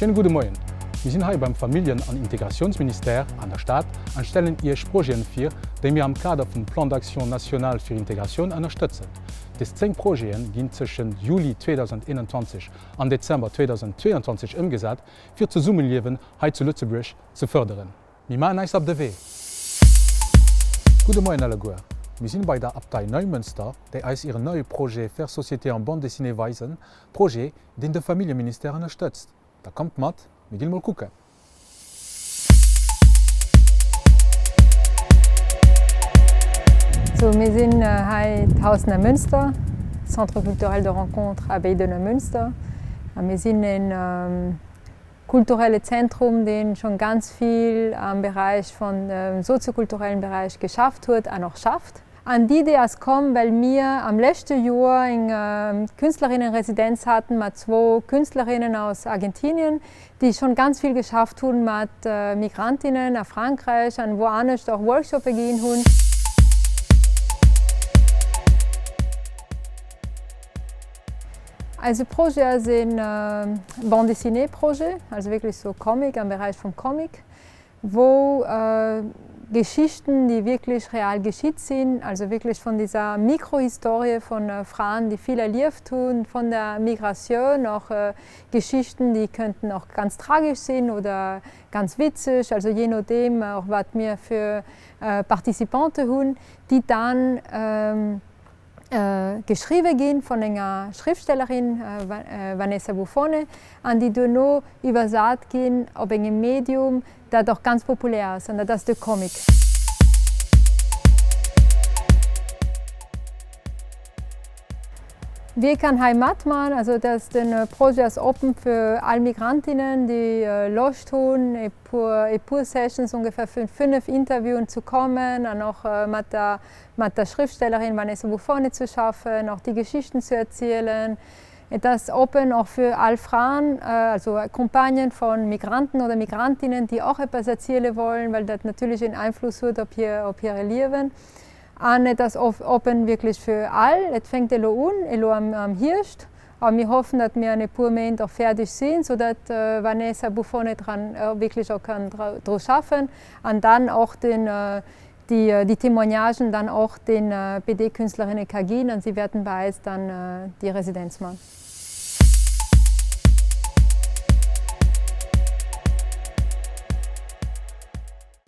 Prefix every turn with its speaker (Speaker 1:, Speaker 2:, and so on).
Speaker 1: Schéine gudde Moien. Mir sinn hei beim Familljen an Integratiounsministère an der Stad an stellen Iech Projeten vir, déi mir am Kader vum Plan d'action national fir Integratioun ënnerstëtzen. Des 10 Projeten ginn tëschent Juli 2021 an Dezember 2022 ëmgesat, fir d'Zesummeliewen hei zu Lëtzebuerg ze fërderen. Mir maachen eis op de Wee! Gudde Moien alleguer! Mir sinn bei der Abtei Neumënster, déi eis hiren neie Projet Faire société en bande dessinée weisen, Projet, deen de Familljeministère ënnerstëtzt. Da kommt mat, mir ginn mol kucken!
Speaker 2: Sou, mir sinn hei d'Haus Neumünster, Centre culturel de rencontre Abbaye de Neumünster, a mir sinn en kulturelle Zentrum, deen schon ganz vill am Bereich von soziokulturellen Bereich geschafft huet an och schafft. An déi Idee ass komm, well mir am leschte Joer eng Künstlerinnenresidenz haten mat zwou Künstlerinnen aus Argentinien, déi schon ganz vill geschafft hunn mat Migrantinnen a Frankräich an wou anescht och Workshoppe ginn hunn. Eise Projet ass een Bande dessinée Projet, also wierklech sou Comic am Beräich vum Comic, wou Geschichten, déi wierklech real geschitt sinn, also wierklech von dieser Mikrohistorie von Fraen, déi vill erlieft hunn, von der Migratioun, och Geschichten, déi könnten och ganz tragesch sinn oder ganz witzeg, also je nodeem och wat mir fir Participante hunn, déi dann geschriwwe ginn vun enger Schriftstellerin, Vanessa Buffone, an déi duerno iwwersat ginn op engem Medium, dat och ganz populär ass, an dat ass de Comic. Wie kann hei matman? Also dass de Projet ass oppen fir all Migrantinnen, déi Loscht hunn, e puer e puer Sessions, ongefähr 5 Interviewen ze kommen an och mat der mat der Schriftstellerin Vanessa Buffone zu schaffen, och déi Geschichten zu erzielen. Et ass oppen och fir all Fraen, also Compagnen von Migranten oder Migrantinnen, déi och eppes erziele wollen, well dat natierlech een Einfluss huet op hir, op hire Liewen. An et ass oppen wierklech fir all. Et fänkt elo un, elo am, am Hierscht. A mir hoffen, datt mir an e puer Méint och fäerdeg sinn, soudatt Vanessa Buffone dran wierklech och kann dru schaffen an dann och den, déi déi Témoignagen dann och den BD-Künstlerinne ka ginn an si wäerten bei eis dann déi Residenz man.